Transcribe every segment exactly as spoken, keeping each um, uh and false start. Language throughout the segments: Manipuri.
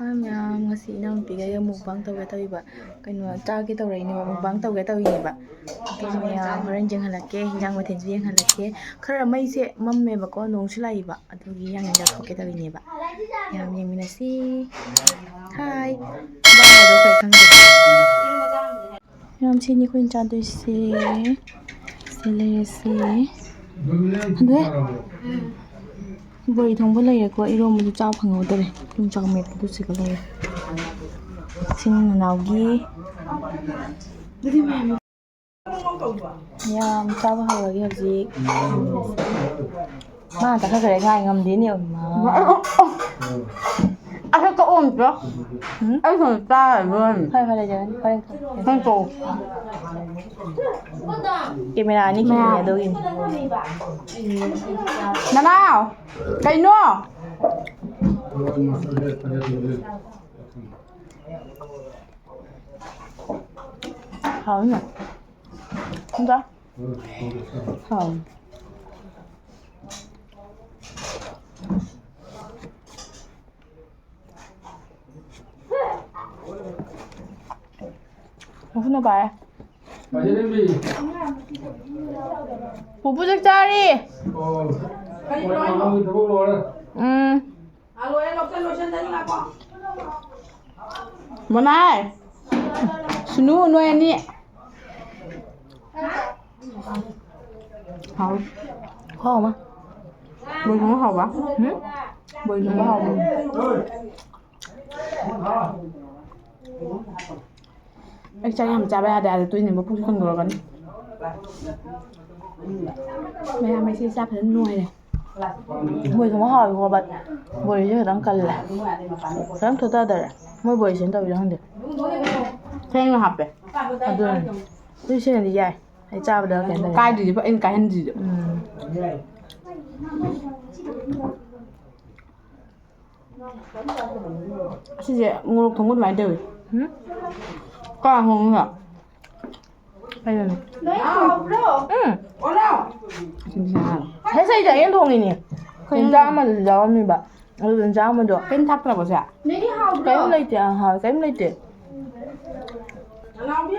ꯃꯌꯥꯝ, ꯉꯁꯤ ꯏꯅꯥꯎꯅꯨꯄꯤꯒ ꯑꯩꯒ mukbang ꯇꯧꯒꯦ ꯇꯧꯔꯤꯕ꯫ ꯀꯩꯅꯣ, ꯆꯥꯒꯦ ꯇꯧꯔꯛꯏꯅꯦꯕ, mukbang ꯇꯧꯒꯦ ꯇꯧꯔꯤꯅꯦꯕ꯫ ꯑꯗꯣ ꯃꯌꯥꯝ ꯍꯣꯔꯦꯟ ꯌꯦꯡꯍꯜꯂꯛꯀꯦ, ꯍꯤꯟꯖꯥꯡ ꯃꯊꯦꯜꯁꯨ ꯌꯦꯡꯍꯜꯂꯛꯀꯦ꯫ ꯈꯔ ꯃꯩꯁꯦ ꯃꯝꯃꯦꯕꯀꯣ, ꯅꯣꯡꯁꯨ ꯂꯥꯛꯏꯕ, ꯑꯗꯨꯒꯤ ꯍꯤꯟꯖꯥꯡ ꯆꯥꯊꯣꯛꯀꯦ ꯇꯧꯔꯤꯅꯦꯕ꯫ ꯃꯌꯥꯝ ꯌꯦꯡꯃꯤꯟꯅꯁꯤ꯫ ꯍꯥꯏ꯫ ꯃꯌꯥꯝ, ꯁꯤꯅꯤ ꯑꯩꯈꯣꯏ ꯆꯥꯗꯣꯏꯁꯦ꯫ ꯌꯥꯝ ꯁꯤꯅꯤ ꯑꯩꯈꯣꯏꯅ ꯆꯥꯗꯣꯏꯁꯦ꯫ ꯁꯤ ꯂꯩꯔꯁꯤ꯫ ꯑꯗꯨ ꯕꯣꯔꯤ ꯊꯣꯡꯕ ꯂꯩꯔꯦꯀꯣ, ꯏꯔꯣꯝꯕꯗꯨ ꯆꯥꯕ ꯐꯪꯍꯧꯗꯔꯦ꯫ ꯌꯣꯡꯆꯥꯛ ꯃꯦꯠꯄꯗꯨ ꯁꯤꯒ ꯂꯩꯔꯦ꯫ ꯁꯤꯅꯤ ꯅꯅꯥꯎꯒꯤ꯫ ꯌꯥꯝ ꯆꯥꯕ ꯍꯧꯔꯒꯦ ꯍꯧꯖꯤꯛ꯫ ꯃꯥ ꯆꯠꯈ꯭ꯔꯦ, ꯉꯥꯏ ꯉꯝꯗꯦꯅꯦ, ꯏꯃꯥ꯫ ꯑꯩ ꯀꯛꯑꯣ ꯑꯝꯇ꯫ ꯎꯝ? ꯑꯩ ꯁꯣꯝꯗ ꯆꯥꯔ ꯂꯣꯏꯔꯦ꯫ ꯐꯔꯦ, ꯐꯔꯦ, ꯂꯩꯖꯔꯅꯤ꯫ ꯍꯣꯔꯦꯟ ꯀꯛꯀꯦ꯫ ꯅꯪ ꯀꯛꯑꯣ꯫ ꯀꯦꯃꯦꯔꯥ ꯑꯅꯤ ꯈꯤꯜꯂꯤꯅꯦ, ꯑꯗꯨꯒꯤꯅꯤ꯫ ꯅꯅꯥꯎ, ꯀꯩꯅꯣ? ꯍꯥꯎꯅ꯫ ꯑꯝꯇ꯫ ꯍꯥꯎ꯫ ꯉꯥꯐꯨꯅ ꯄꯥꯏꯔꯦ꯫ ꯄꯨꯄꯨ ꯆꯥꯛ ꯆꯥꯔꯤ꯫ ꯎꯝ꯫ ꯃꯣꯅꯥꯏ꯫ ꯁꯨꯅꯨ, ꯅꯣꯏ ꯑꯅꯤ꯫ ꯍꯥꯎ꯫ ꯈꯨꯍꯥꯎ ꯑꯃ꯫ ꯕꯣꯔꯤ ꯊꯣꯡꯕ ꯍꯥꯎꯕ? ꯎꯝ? ꯕꯣꯔꯤ ꯊꯣꯡꯕ ꯍꯥꯎꯕ꯫ ꯑꯩ ꯆꯥꯛ ꯌꯥꯝ ꯆꯥꯕ ꯌꯥꯗꯦ, ꯑꯥꯗ ꯇꯣꯏꯅꯦꯕ ꯄꯨꯛꯁꯦ ꯀꯪꯗꯣꯔꯛꯀꯅꯤ꯫ ꯃꯌꯥꯝ ꯑꯩꯁꯦ ꯆꯥꯛ ꯐꯖꯅ ꯅꯣꯏꯔꯦ꯫ ꯕꯣꯔꯤ ꯊꯣꯡꯕ ꯍꯥꯎꯋꯤꯀꯣ, but ꯕꯣꯔꯤꯁꯦ ꯈꯤꯇꯪ ꯀꯜꯂꯦ꯫ ꯈꯤꯇꯪ ꯊꯣꯠꯊꯗꯔꯦ꯫ ꯃꯣꯏ ꯕꯣꯔꯤꯁꯦ ꯇꯧꯔꯤꯔ ꯈꯪꯗꯦ꯫ ꯊꯦꯡꯅ ꯍꯥꯞꯄꯦ꯫ ꯑꯗꯨꯅꯅꯦ꯫ ꯑꯗꯨ ꯁꯤꯅꯗꯤ ꯌꯥꯏ꯫ ꯑꯩ ꯆꯥꯕꯗ ꯀꯩꯅꯣ ꯇꯧꯋꯦ꯫ ꯀꯥꯏꯗ꯭ꯔꯤꯁꯦ ꯑꯩꯅ ꯀꯥꯏꯍꯟꯗ꯭ꯔꯤꯁꯦ꯫ ꯎꯝ꯫ ꯑꯁꯤꯁꯦ ꯃꯣꯔꯣꯛ ꯊꯣꯡꯕ ꯑꯗꯨꯃꯥꯏꯅ ꯇꯧꯋꯤ꯫ ꯎꯝ? ꯀꯥ ꯍꯣꯡꯉꯤꯅ꯫ ꯀꯩꯅꯣꯅꯦ? ꯎꯝ꯫ ꯑꯁꯤꯗꯤ ꯁꯥ ꯉꯥ꯫ ꯉꯁꯥꯏꯗ ꯑꯩꯅ ꯊꯣꯡꯉꯤꯅꯦ꯫ ꯀꯩꯅꯣ? ꯆꯥꯛ ꯑꯃꯗꯨꯁꯨ ꯌꯥꯎꯔꯝꯃꯤꯕ꯫ ꯑꯗꯨꯗ ꯆꯥꯝꯃꯗꯣ꯫ ꯀꯩꯝ ꯊꯥꯛꯇ꯭ꯔꯕꯣ ꯁꯦ? ꯅꯦꯅꯦ ꯍꯥꯎꯕ꯭ꯔꯣ? ꯀꯩꯝ ꯂꯩꯇꯦ, ꯑꯥ, ꯍꯥꯎ, ꯀꯩꯝ ꯂꯩꯇꯦ꯫ ꯅꯅꯥꯎꯕꯤ!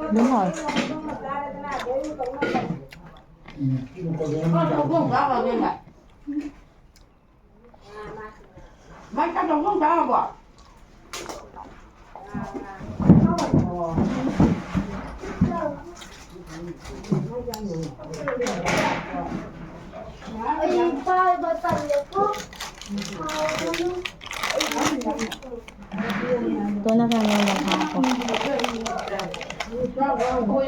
ꯑꯗꯨꯝ ꯍꯥꯎꯋꯦ꯫ ꯃꯥꯏ ꯆꯥꯛ ꯊꯣꯡꯕ ꯆꯥꯔꯕꯣ? ꯑꯩ ꯄꯥꯏꯕ ꯇꯜꯂꯦꯀꯣ꯫ ꯇꯣꯟꯅ ꯈꯔ ꯉꯧꯅ ꯊꯥꯛꯈꯣ꯫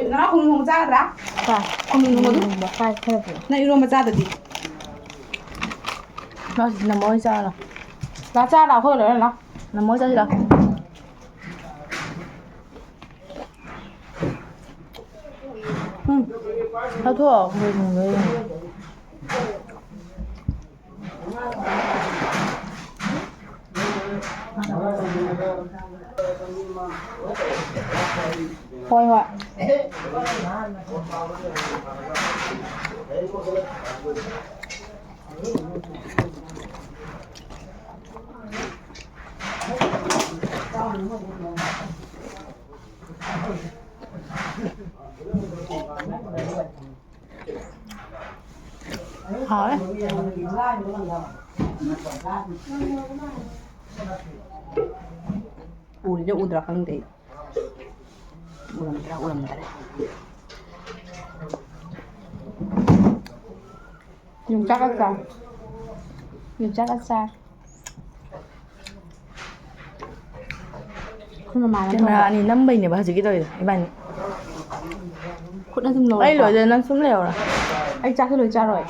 ꯅꯅꯥꯎ ꯈꯣꯡꯗ꯭ꯔꯨꯝ ꯆꯥꯒꯗ꯭ꯔꯥ? ꯆꯥ꯫ ꯈꯣꯡꯗ꯭ꯔꯨꯝ ꯊꯣꯡꯕꯗꯨ? ꯆꯥ, ꯈꯔ ꯄꯤꯔꯛꯑꯣ꯫ ꯅꯪ ꯏꯔꯣꯝꯕ ꯆꯥꯗꯗꯤ? ꯂꯥꯛꯑꯣ, ꯁꯤꯗ ꯅꯝꯃ ꯍꯣꯏ ꯆꯥꯔꯣ꯫ ꯂꯥꯛꯑꯣ, ꯆꯥ ꯂꯥꯛꯑꯣ, ꯑꯩꯈꯣꯏ ꯂꯣꯏꯔ ꯂꯥꯛꯑꯣ꯫ ꯅꯝꯃ ꯍꯣꯏ ꯆꯥꯁꯤ ꯂꯥꯛꯑꯣ꯫ ꯎꯝ꯫ ꯆꯥꯊꯣꯛꯑꯣ, ꯑꯩꯈꯣꯏ ꯊꯣꯡꯗꯣꯏꯅꯦ꯫ ꯍꯣꯏ, ꯍꯣꯏ꯫ ꯍꯥꯎꯋꯦ꯫ ꯎꯔꯤꯔ ꯎꯗ꯭ꯔꯥ ꯈꯪꯗꯦ ꯑꯩ꯫ ꯎꯔꯝꯗ꯭ꯔꯥ ꯎꯔꯝꯗꯔꯦ꯫ ꯌꯣꯡꯆꯥꯛ ꯑꯆꯥꯔ꯫ ꯌꯣꯡꯆꯥꯛ ꯑꯆꯥꯔ꯫ ꯑꯩꯈꯣꯏ ꯃꯃꯥꯅ ꯀꯦꯃꯦꯔꯥ ꯊꯣꯡꯕ꯫ ꯑꯅꯤ ꯅꯝꯕꯩꯅꯦꯕ ꯍꯧꯖꯤꯛꯀꯤ ꯇꯧꯔꯤꯗꯣ ꯏꯕꯥꯅꯤ꯫ ꯈꯨꯠꯅ ꯁꯨꯝ ꯑꯩ ꯂꯧꯔꯛꯄ꯫ ꯂꯣꯏꯗ ꯅꯪ ꯁꯨꯝ ꯂꯩꯍꯧꯔꯣ꯫ ꯑꯩ ꯆꯥꯛꯁꯨ ꯂꯣꯏ ꯆꯥꯔꯣꯏ꯫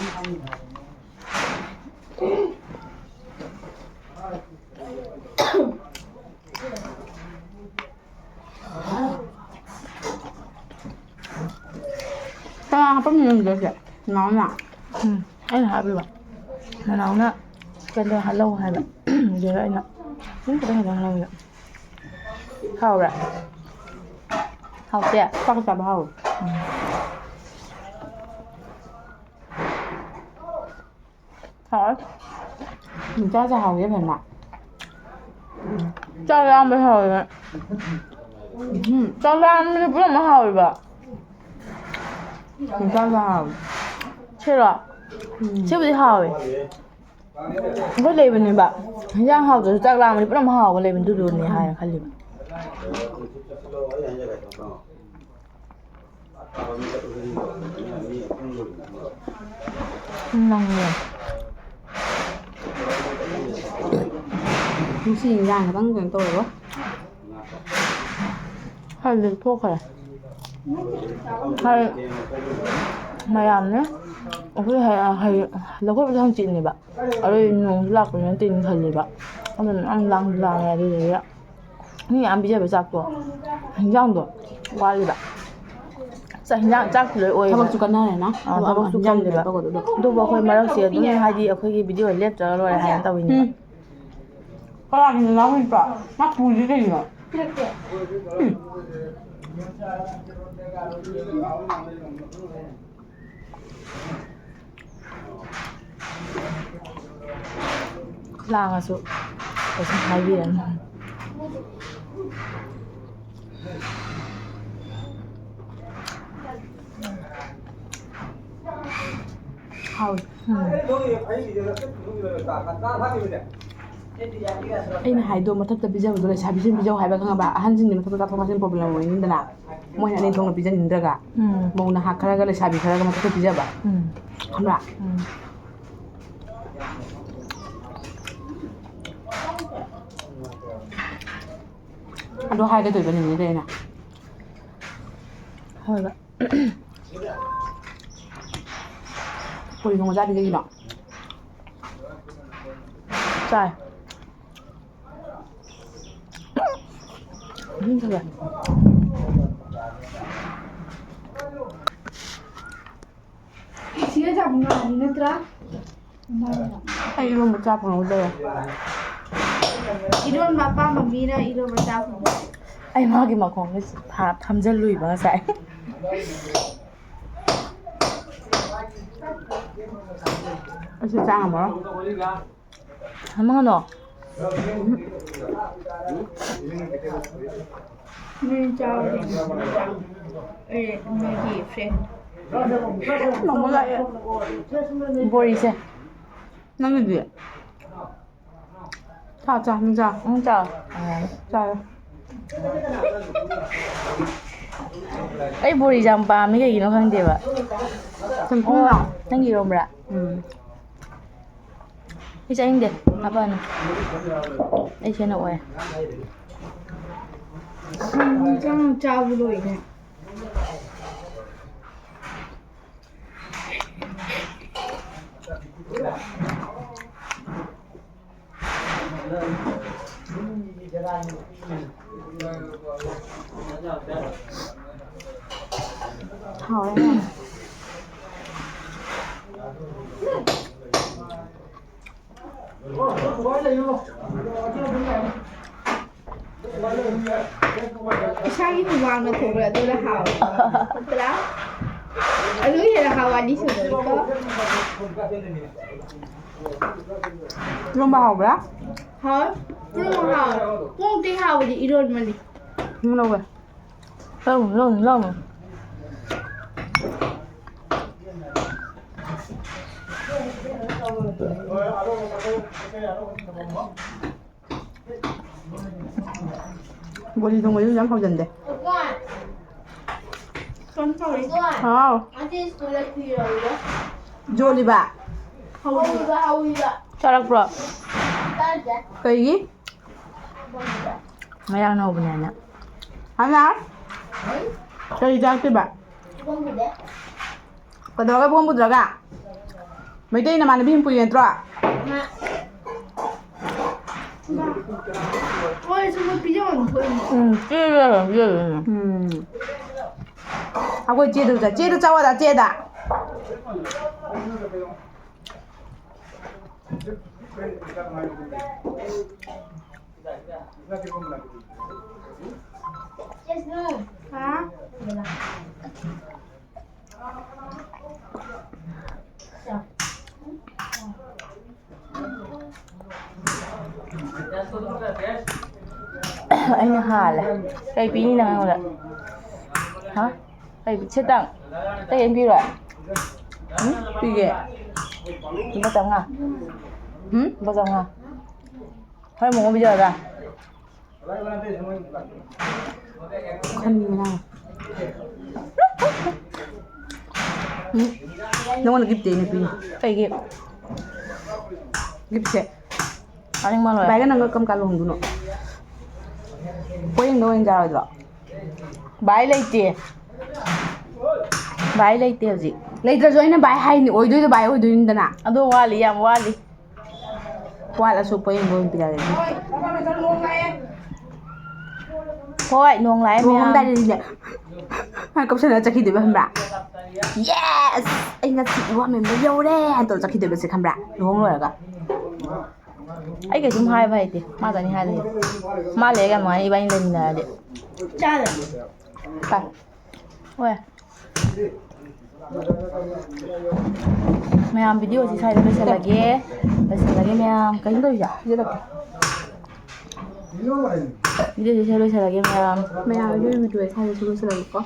ꯀꯅꯥ ꯍꯥꯞꯄꯝꯃꯤꯅꯣ ꯑꯗꯨꯗ ꯁꯦ? ꯅꯅꯥꯎꯅ? ꯎꯝ, ꯑꯩꯅ ꯍꯥꯞꯄꯤꯕ꯫ ꯅꯅꯥꯎꯅ ꯀꯩꯅꯣ ꯍꯥꯞꯍꯜꯂꯧ ꯍꯥꯏꯕ꯫ ꯑꯗꯨꯗ ꯑꯩꯅ ꯁꯨꯝ ꯈꯤꯇꯪ ꯈꯤꯇꯪ ꯍꯥꯞꯍꯜꯂꯧ ꯍꯥꯏꯕ꯫ ꯍꯥꯎꯕ꯭ꯔꯥ? ꯍꯥꯎꯇꯦ? ꯆꯥꯛ ꯆꯥꯕ ꯍꯥꯎꯋꯦ꯫ ꯎꯝ꯫ ꯍꯥꯎꯋꯦ꯫ ꯎꯝ, ꯆꯥꯛ ꯆꯥ ꯍꯥꯎꯋꯦ ꯐꯖꯅ꯫ ꯎꯝ꯫ ꯆꯥꯛ ꯂꯥꯝꯕ ꯍꯥꯎꯋꯦꯕ꯫ ꯎꯝ꯫ ꯆꯥꯛ ꯂꯥꯝꯕꯗꯤ ꯄꯨꯝꯅꯃꯛ ꯍꯥꯎꯋꯦꯕ꯫ ꯎꯝ, ꯆꯥꯛ ꯆꯥ ꯍꯥꯎꯋꯦ꯫ ꯁꯤꯔꯣ? ꯎꯝ꯫ ꯁꯤꯕꯨꯗꯤ ꯍꯥꯎꯋꯦ꯫ ꯑꯩꯈꯣꯏ ꯂꯩꯕꯅꯦꯕ, ꯍꯤꯟꯖꯥꯡ ꯍꯥꯎꯇ꯭ꯔꯁꯨ ꯆꯥꯛ ꯂꯥꯝꯃꯗꯤ ꯄꯨꯂꯞ ꯍꯥꯎꯕ ꯂꯩꯕꯅꯤ, ꯑꯗꯨꯗꯨꯅꯦ ꯍꯥꯏꯅ ꯈꯜꯂꯤꯕ꯫ ꯅꯪꯅꯦ꯫ ꯉꯁꯤ ꯏꯟꯖꯥꯡ ꯈꯤꯇꯪ ꯀꯩꯅꯣ ꯇꯧꯔꯦꯕꯣ꯫ ꯈꯔꯗꯤ ꯊꯣꯛꯈ꯭ꯔꯦ꯫ ꯍꯥꯏ, ꯃꯌꯥꯝꯅꯦ꯫ ꯑꯩꯈꯣꯏ ꯍꯌꯦꯡ, ꯍꯌꯦꯡ, ꯂꯧꯈꯠꯄꯁꯦ ꯍꯪꯆꯤꯠꯅꯦꯕ꯫ ꯑꯗꯨ ꯅꯣꯡꯁꯨ ꯂꯥꯛꯄꯅꯤꯅ ꯇꯤꯟ ꯈꯜꯂꯦꯕ꯫ ꯑꯗꯨꯅ ꯌꯥꯝ ꯂꯥꯡ ꯂꯥꯡꯉꯦ꯫ ꯑꯗꯨꯗꯨꯒ ꯃꯤ ꯃꯌꯥꯝ ꯄꯤꯖꯕ ꯆꯥꯛꯇꯣ, ꯍꯤꯟꯖꯥꯡꯗꯣ ꯋꯥꯠꯂꯤꯕ꯫ ꯆꯥꯛ, ꯍꯤꯟꯖꯥꯡ, ꯆꯥꯛꯇꯤ ꯂꯣꯏ ꯑꯣꯏꯌꯦꯕ꯫ ꯊꯕꯛꯁꯨ ꯀꯟꯅꯔꯦꯅ꯫ ꯑꯥ, ꯊꯕꯛ ꯊꯕꯛꯁꯨ ꯍꯤꯟꯖꯥꯡ ꯀꯜꯂꯦꯕ꯫ ꯂꯦꯞꯄꯒ ꯑꯗꯨꯝ꯫ ꯑꯗꯨꯕꯨ ꯑꯩꯈꯣꯏ ꯃꯔꯛꯁꯦ ꯑꯗꯨꯝ, ꯍꯥꯏꯗꯤ, ꯑꯩꯈꯣꯏꯒꯤ ꯚꯤꯗꯤꯑꯣ ꯂꯦꯞꯇ꯭ꯔꯒ ꯂꯣꯏꯔꯦ ꯍꯥꯏꯅ ꯇꯧꯋꯤꯅꯦꯕ꯫ ꯎꯝ꯫ ꯀꯅꯥꯒꯤꯅꯣ ꯅꯅꯥꯎ ꯅꯨꯄꯥ? ꯃꯥ ꯄꯨꯔꯤꯁꯦ ꯀꯩꯒꯤꯅꯣ? ꯄꯤꯔꯛꯀꯦ꯫ ꯎꯝ꯫ ꯂꯥꯡꯉꯁꯨ ꯀꯩꯁꯨꯝ ꯍꯥꯏꯕꯤꯔꯅꯨ꯫ ꯍꯥꯎꯏ꯫ ꯎꯝ꯫ ꯑꯩꯅ ꯍꯥꯏꯗꯣ ꯃꯊꯛꯇ ꯄꯤꯖꯕꯗꯣ ꯂꯩꯁꯥꯕꯤꯁꯤꯡ ꯄꯤꯖꯧ ꯍꯥꯏꯕ ꯈꯪꯉꯕ? ꯑꯍꯟꯁꯤꯡꯗꯤ ꯃꯊꯛꯇ ꯆꯥꯊꯣꯛ ꯆꯥꯁꯤꯟ problem ꯑꯣꯏꯅꯤꯗꯅ꯫ ꯃꯣꯏꯅ ꯑꯅꯤ ꯊꯣꯛꯅ ꯄꯤꯖꯅꯤꯡꯗ꯭ꯔꯒ꯫ ꯎꯝ꯫ ꯃꯧ ꯅꯍꯥ ꯈꯔꯒ ꯂꯩꯁꯥꯕꯤ ꯈꯔꯒ ꯃꯊꯛꯇ ꯄꯤꯖꯕ꯫ ꯎꯝ꯫ ꯈꯪꯕ꯭ꯔꯥ? ꯎꯝ꯫ ꯑꯗꯣ ꯍꯥꯏꯒꯗꯣꯏꯕ ꯅꯦꯅꯦꯗ ꯑꯩꯅ꯫ ꯍꯣꯏꯕ꯫ ꯄꯨꯔꯤ ꯊꯣꯡꯕ ꯆꯥꯗ꯭ꯔꯤ ꯀꯩꯒꯤꯅꯣ? ꯆꯥꯏ꯫ ꯎꯝ, ꯐꯖꯩ꯫ ꯁꯤꯒ ꯆꯥꯕ ꯉꯥꯅꯤ ꯅꯠꯇ꯭ꯔꯥ? ꯑꯩ ꯏꯔꯣꯟꯕ ꯆꯥ ꯐꯪꯍꯧꯗꯔꯦ꯫ ꯏꯔꯣꯟꯕ ꯑꯄꯥꯝꯕ ꯃꯤꯅ ꯏꯔꯣꯟꯕ ꯆꯥ ꯐꯪꯍꯧꯗꯦ꯫ ꯑꯩ ꯃꯥꯒꯤ ꯃꯈꯣꯡꯗ ꯐꯝꯖꯜꯂꯨꯏꯕ ꯉꯁꯥꯏ꯫ ꯑꯁꯤ ꯆꯥ ꯉꯝꯃꯔꯣꯏ꯫ ꯊꯝꯃꯒꯅꯣ꯫ ꯅꯣꯏ ꯆꯥꯎꯔꯦ꯫ ꯑꯦ, ꯅꯣꯏꯒꯤ friend꯫ ꯃꯃꯥ ꯂꯥꯛꯑꯦ꯫ ꯕꯣꯔꯤꯁꯦ꯫ ꯅꯪꯒꯤꯗꯤ? ꯆꯥ, ꯆꯥ, ꯅꯪ ꯆꯥ꯫ ꯅꯪ ꯆꯥ꯫ ꯆꯥꯔꯦ꯫ ꯑꯩ ꯕꯣꯔꯤꯁꯦ ꯌꯥꯝ ꯄꯥꯝꯃꯤ, ꯀꯩꯒꯤꯅꯣ ꯈꯪꯗꯦꯕ꯫ ꯆꯝꯊꯣꯡꯂꯣ? ꯑꯣ, ꯅꯪꯒꯤ ꯏꯔꯣꯝꯕ꯭ꯔꯥ? ꯎꯝ꯫ ꯑꯩ ꯆꯥꯅꯤꯡꯗꯦ꯫ ꯍꯥꯄꯛꯑꯅꯨ꯫ ꯑꯩ ꯁꯤꯅ ꯑꯣꯏ꯫ ꯏꯟꯁꯥꯡ ꯆꯥꯕ ꯂꯣꯏꯔꯦ꯫ ꯍꯥꯎꯔꯦ꯫ ꯏꯁꯥꯒꯤ ꯍꯨꯃꯥꯡꯅ ꯊꯣꯛꯄ ꯑꯗꯨꯅ ꯍꯥꯎꯋꯦ꯫ ꯅꯠꯇ꯭ꯔꯥ? ꯑꯗꯨ ꯍꯦꯟꯅ ꯍꯥꯎ ꯑꯅꯤ ꯁꯨꯕꯅꯤꯀꯣ꯫ ꯏꯔꯣꯝꯕ ꯍꯥꯎꯕ꯭ꯔꯥ? ꯍꯥꯎꯋꯦ꯫ ꯄꯨꯝꯅꯃꯛ ꯍꯥꯎꯋꯦ꯫ ꯄꯨꯝꯅꯃꯛꯇꯒꯤ ꯍꯥꯎꯕꯗꯤ ꯏꯔꯣꯟꯕꯅꯤ꯫ ꯅꯪ ꯂꯧꯒꯦ꯫ ꯂꯧꯅꯨ, ꯂꯧꯅꯨ, ꯂꯧꯅꯨ꯫ ꯕꯣꯔꯤ ꯊꯣꯡꯕꯁꯨ ꯌꯥꯝ ꯍꯧꯖꯟꯗꯦ꯫ ꯀꯩꯅꯣ ꯇꯧꯔꯤ꯫ ꯍꯥꯎ꯫ ꯌꯣꯜꯂꯤꯕ? ꯍꯧꯔꯤꯕ, ꯍꯧꯔꯤꯕ꯫ ꯆꯥꯔꯛꯄ꯭ꯔꯣ? ꯆꯥꯗꯦ꯫ ꯀꯩꯒꯤ? ꯃꯌꯥꯡꯅ ꯍꯧꯕꯅꯦ ꯍꯥꯏꯅ꯫ ꯍꯥꯟꯅ? ꯀꯔꯤ ꯆꯥꯔꯛꯇꯣꯏꯕ? ꯈꯪꯗꯦ꯫ ꯀꯩꯗꯧꯔꯒ ꯏꯕꯨꯡꯉꯣ ꯄꯨꯗ꯭ꯔꯒ? ꯃꯩꯇꯩ ꯅꯃꯥꯟꯅꯕꯤ ꯑꯃ ꯄꯨꯏ ꯅꯠꯇ꯭ꯔꯣ? ꯃꯣꯏꯁꯨ ꯃꯣꯏ ꯄꯤꯖꯐꯝ ꯊꯣꯛꯏꯅꯦ꯫ ꯎꯝ, ꯆꯦꯗ ꯂꯩꯔꯝ, ꯆꯦꯗ ꯂꯩꯔꯝ꯫ ꯎꯝ꯫ ꯑꯩꯈꯣꯏ ꯆꯦꯗ ꯆꯠ-, ꯆꯦꯗ ꯆꯠꯂꯣꯗ, ꯆꯦꯗ꯫ ꯍꯥ? ꯑꯩꯅ ꯍꯥꯜꯂꯦ꯫ ꯀꯩ ꯄꯤꯅꯤ ꯅꯪ ꯑꯩꯉꯣꯟꯗ? ꯍꯥ? ꯀꯩ ꯄꯤ-, ꯁꯦ ꯇꯥꯡ꯫ ꯀꯩ ꯑꯣꯏꯅ ꯄꯤꯔꯣ? ꯎꯝ? ꯄꯤꯒꯦ꯫ ꯂꯨꯄꯥ ꯆꯥꯝꯃꯉꯥ꯫ ꯎꯝ? ꯂꯨꯄꯥ ꯆꯥꯝꯃꯉꯥ꯫ ꯍꯣꯏ, ꯃꯣꯃꯣ ꯄꯤꯖꯔꯒ꯫ ꯈꯟꯕꯅ꯫ ꯎꯝ? ꯅꯉꯣꯟꯗ ꯒꯤꯐꯇꯤ ꯑꯩꯅ ꯄꯤꯅꯤ꯫ ꯀꯩꯒꯤ? ꯒꯤꯐꯁꯦ꯫ ꯆꯥꯅꯤꯡꯕ ꯂꯣꯏꯔꯦ꯫ ꯚꯥꯏꯒ ꯅꯪꯒ ꯀꯔꯝ ꯀꯥꯟ ꯂꯨꯍꯣꯡꯗꯣꯏꯅꯣ? ꯄꯣꯌꯦꯡꯗ ꯑꯣꯏꯅ ꯌꯥꯔꯣꯏꯗ꯭ꯔꯣ? ꯚꯥꯏ ꯂꯩꯇꯦ꯫ ꯚꯥꯏ ꯂꯩꯇꯦ ꯍꯧꯖꯤꯛ꯫ ꯂꯩꯇ꯭ꯔꯁꯨ ꯑꯩꯅ ꯚꯥꯏ ꯍꯥꯏꯅꯤ, ꯑꯣꯏꯗꯣꯏꯗꯣ ꯚꯥꯏ ꯑꯣꯏꯗꯣꯏꯅꯤꯗꯅ꯫ ꯑꯗꯣ ꯋꯥꯠꯂꯤ, ꯌꯥꯝ ꯋꯥꯠꯂꯤ꯫ ꯋꯥꯠꯂꯁꯨ ꯄꯣꯌꯦꯡꯗ ꯑꯣꯏꯅ ꯄꯤꯔꯛꯑꯒꯦ꯫ ꯍꯣꯏ, ꯅꯣꯡ ꯂꯥꯛꯑꯦ ꯃꯌꯥꯝ꯫ ꯂꯨꯍꯣꯡꯉꯝꯗꯥꯏꯗꯗꯤꯅꯦ꯫ ꯀꯞꯁꯟꯅ ꯆꯠꯈꯤꯗꯣꯏꯕ ꯈꯪꯕ꯭ꯔꯥ? "Yes! ꯑꯩ ꯉꯁꯤ ꯏꯋꯥ ꯃꯦꯝꯕꯔ ꯌꯧꯔꯦ!" ꯍꯥꯏꯅ ꯇꯧꯔ ꯆꯠꯈꯤꯗꯣꯏꯕꯁꯦ ꯈꯪꯕ꯭ꯔꯥ? ꯂꯨꯍꯣꯡ ꯂꯣꯏꯔꯒ꯫ ꯑꯩ ꯀꯩꯁꯨꯝ ꯍꯥꯏꯕ ꯍꯩꯇꯦ꯫ ꯃꯥ ꯆꯠꯅꯤ ꯍꯥꯏꯔꯗꯤ꯫ ꯃꯥ ꯂꯩꯔꯒ ꯅꯨꯡꯉꯥꯏꯅꯤ ꯏꯕꯥꯅꯤ ꯂꯩꯃꯤꯟꯅꯔꯗꯤ꯫ ꯆꯥꯔꯦ꯫ ꯀꯥꯏ? ꯍꯣꯏ꯫ ꯃꯌꯥꯝ, ꯚꯤꯗꯤꯑꯣꯁꯤ ꯁ꯭ꯋꯥꯏꯗ ꯂꯣꯏꯁꯤꯜꯂꯒꯦ꯫ ꯂꯣꯏꯁꯤꯜꯂꯒꯦ ꯃꯌꯥꯝ꯫ ꯀꯩꯅꯣ ꯇꯧꯔꯤꯁꯦ? ꯁꯤꯗ ꯂꯥꯛꯑꯣ꯫ ꯚꯤꯗꯤꯑꯣꯁꯤ ꯁ꯭ꯋꯥꯏꯗ ꯂꯣꯏꯁꯤꯜꯂꯒꯦ ꯃꯌꯥꯝ꯫ ꯃꯌꯥꯝ, ꯚꯤꯗꯤꯑꯣ ꯁ꯭ꯋꯥꯏꯗ ꯂꯣꯏꯁꯤꯜꯂꯒꯦꯀꯣ꯫